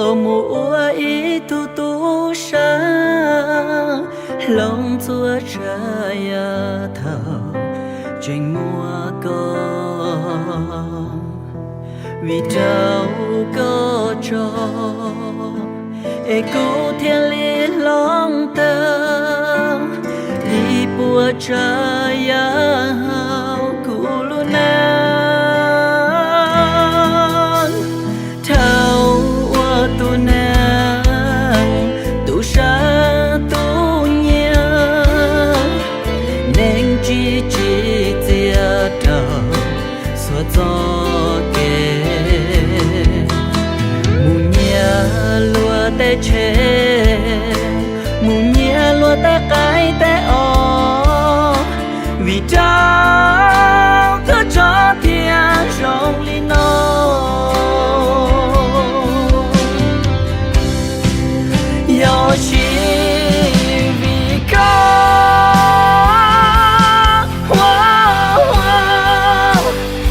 Mus ua ib tug tub sab hloov txhua tsav yam thaum tseem muaj koj, vim rau koj tso es kuv thiaj li hloov tau ib puas tsav yam hauv kuv lub neej. Thaum ua tus neeg tub sab tub nyiag, neeg tsis tsim txiaj rau txhua txoj kev. Mus nyiag luag tej tsheb, mus nyiag luag tej qaib tej os, vim rau koj tso thiaj zoo li no. Yog tsis vim koj,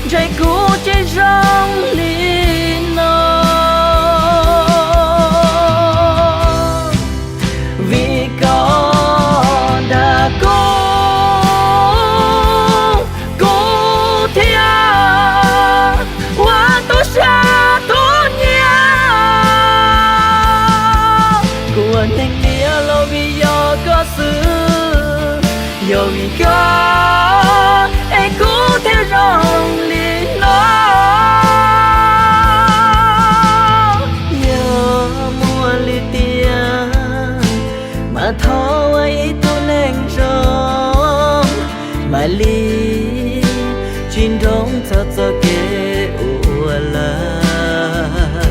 ntshe kuv tsis zoo li no. Vim koj dag kuv, kuv thiaj ua tub sab tub nyiag. Kuv ua neeg liam los vim yog koj xwb, yog vim koj es kuv thiaj zoo li no. Yog muaj li tiag, mas thov ua ib tug neeg zoo, mam li tsis nroo txog txoj kev ua lawm.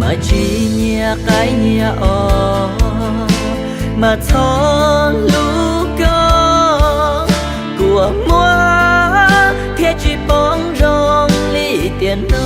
Mas tsis nyiag qaib nyiag os, mas txhob hlub koj, kua muag thiaj tsis poob zoo li tiam no.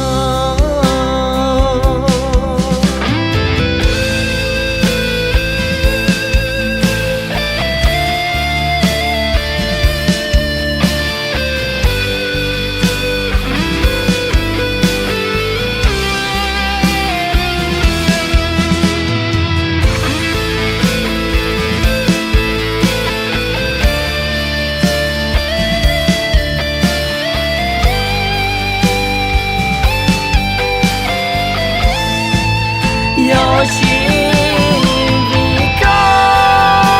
Yog tsis vim koj,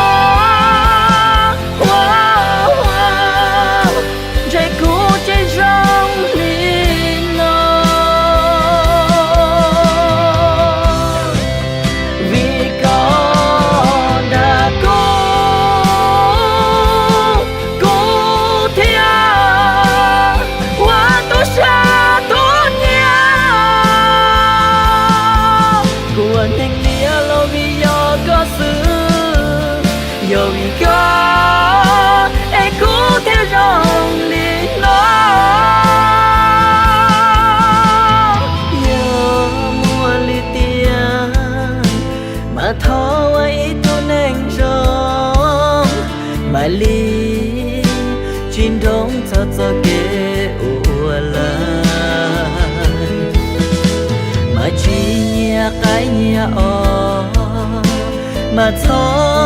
ntshe kuv tsis zoo li no. Vim koj dag kuv, kuv thiaj ua tub sab tub nyiag. Kuv ua neeg liam los vim yog koj xwb, yog vim koj es kuv thiaj zoo li no. Yog muaj li tiag, mas thov ua ib tug neeg zoo, mam li tsis nroo txog txoj kev ua lawm. Mas tsis nyiag qaib nyiag os, mas txhob